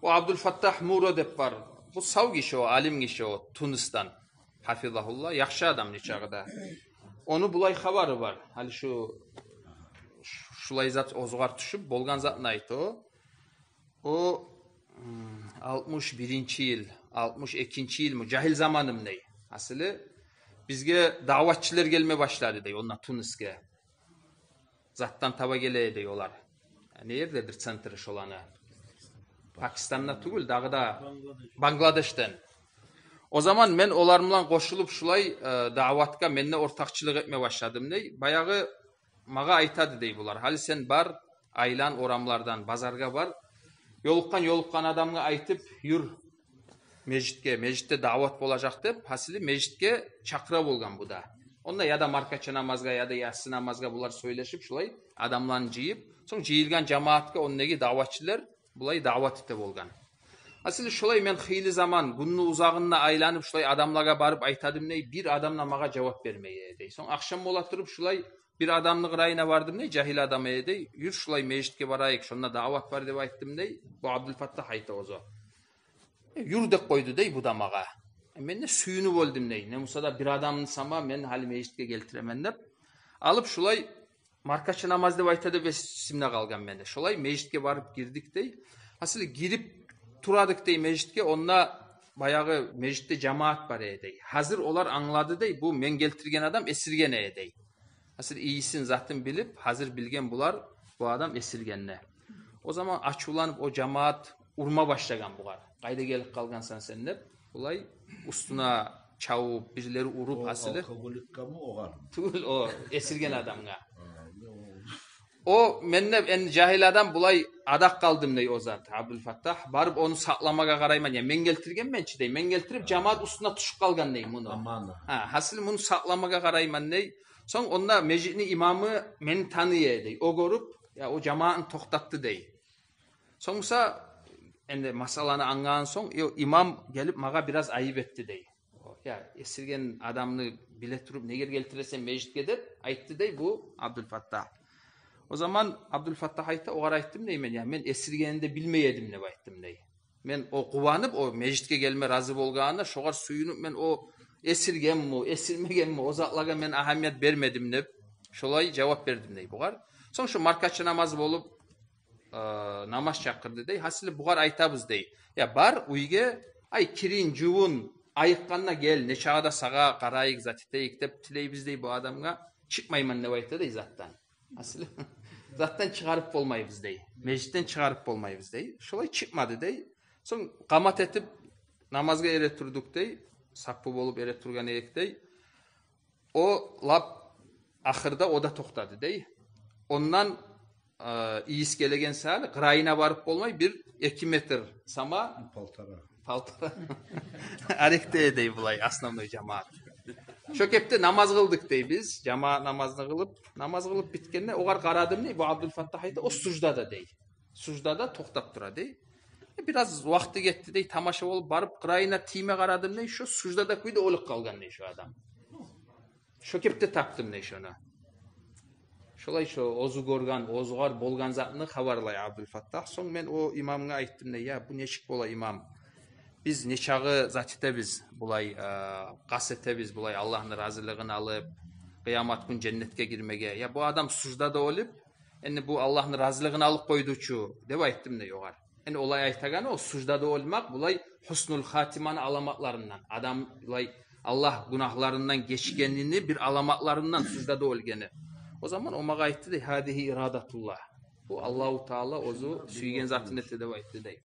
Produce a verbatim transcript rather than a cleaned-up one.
О Абдулфаттагь Муро деп бар. Бу сав гиши о, алим гиши о, Тунисден. Гьафизагьуллагь, яхшы адам нечакъы да. Ону булай хабары бар. Гьали шу, шулай зат оьзюгер тюшюп, болгъан затны айта о. О, м, алтмыш биринчи йыл, алтмыш экинчи йылмы, жагьил заманым дей. Асылы, бизге даъватчылар гелме башлады дей, онда Тунисге. Затдан таба геле дей олар. Не ердедир центри шоланы? Пакистанда тюгюл, дагъы да Бангладешден. О заман мен олар булан къошулуп шулай, э, даъватгъа мен де ортакъчылыкъ этме башладым дей. Баягъы магъа айтады дей булар: «Гьали сен бар, айлан орамлардан, базаргъа бар. Ёлукъгъан, ёлукъгъан адамгъа айтып юр межитге, межитде даъват болажакъ», — деп, гьасили межитге чакъыра болгъан бу да. Онда я да маркача намазгъа, я да яссы намазгъа булар сёйлешип, шулай адамланы жыйып, сонг жыйылгъан жамаатгъа ондагъы даъватчылар булай даъват эте болгъан. Гьасили шулай мен хыйлы заман, гюнню узагъында айланып, шулай адамлагъа барып айтадым дей, бир адам да магъа жавап бермей дей. Сонг ахшам бола туруп, шулай бир адамны къырыйына бардым дей, жагьил адам эди дей. «Юр, шулай межитге барайыкъ, шонда даъват бар», — деп айтдым дей. Бу Абдулфаттагь айта оьзю. «Э, юр», — деп къойду дей бу да магъа. Э, мен де сююнюп оьлдюм дей. Не буса да бир адамны сама мен гьали межитге гелтиремен деп. Алып шулай маркача намаз деп айта деп эсимде къалгъан менде. Шулай межитге барып гирдик дей. Гьасили гирип турадыкъ дей межитге, онда баягъы межитде жамаат бар эди дей. Гьазир олар англады дей, бу мен гелтирген адам эсирген эди дей. Гьасили ийисин, затын билип, гьазир билген булар бу адам эсиргенни. О заман ачувланып о жамаат урма башлагъан бугъар. «Къайда гелип къалгъансан сен?» — деп. Булай уьстюне чавуп, бирлери уруп, о гьасили. Алкоголикгеми, огъармы? Тюгюл, о эсирген адамгъа. Гьа, не о? О мен де энни жагьил адам, булай адакъ къалдым дей о зат, Абдулфаттагь. Барып ону сакъламагъа къарайман. Я мен гелтиргенмен чи дей. Мен гелтирип, жамаат уьстюне тюшюп къалгъан дей муну. Аман. Гьа, гьасили муну сакъламагъа къарайман дей. Сонг онда межитни имамы мени таный эди дей. О гёрюп, я о жамаатны токътатды дей. Сонг буса, энни масъаланы англагъан сонг, э, имам гелип магъа бираз айып этди дей. «Я, эсирген адамны биле туруп, неге гелтиресен межитге?» — деп айтды дей бу Абдулфаттагь. О заман Абдулфаттагь айта, огъар айтдым дей мен, я мен эсиргенин де билмей эдим деп айтдым дей. Мен о къуванып, о межитге гелме рази болгъанына, шогъар сююнюп, мен о эсиргенми, эсирмегенми, о затлагъа мен агьамият бермедим деп, шолай жавап бердим дей бугъар. Сонг шо маркача намаз болуп, э, намаз чакъырды дей. Гьасили бугъар айтабыз дей: «Я бар уьйге, ай, кирин, жувун, айыкъгъанда гел, нечакъы да сагъа къарайыкъ, зат этейик», — деп тилейбиз дей бу адамгъа. «Чыкъмайман», — деп айта дей затдан. Гьасили затдан чыгъарып болмайбыз дей. Межитден чыгъарып болмайбыз дей. Шолай чыкъмады дей. Сонг къамат этип намазгъа эретурдукъ дей. Саппу болуп эретургъан эдик дей. О лап ахырда о да токътады дей. Ондан, э, ийис гелеген саялы къырыйына барып болмай, бир эки метр сама. Полтора. Полтора. Арекде дей булай основной жамаат. Шо кепде намаз къылдыкъ дей биз. Жамаат намазны къылып, намаз къылып битгенде огъар къарадым дей, бу Абдулфаттагь айта, о суждада дей. Суждада токътап тура дей. Э, бираз вакъти гетди дей, тамаша болуп барып къырыйына тийме къарадым дей, шо суждада кюйде оьлюп къалгъан дей шо адам. Шо кепде тапдым дей шону. Шолай шо оьзю гёрген, оьзюгер болгъан затны хабарлай Абдулфаттагь. Сонг мен о имамгъа айтдым дей: «Я, бу нечик бола, имам? Биз нечакъы зат этебиз булай, э, къаст этебиз булай Аллагьны разилигин алып, къыямат гюн женнетге гирмеге. Я бу адам суждада оьлюп, энни бу Аллагьны разилигин алып къойду чу», — деп айтдым дей огъар. Энни олай айтагъаны, о суждада оьлмек булай гьуснул хатиманы аламатларындан. Адам булай Аллагь гюнагьларындан гечгенини бир аламатларындан суждада оьлгени. О заман о магъа айтды дей: «Гьазигьи ирадатуллагь. Бу Аллагьу Таала оьзю сюйген затын эте», — деп айтды дей.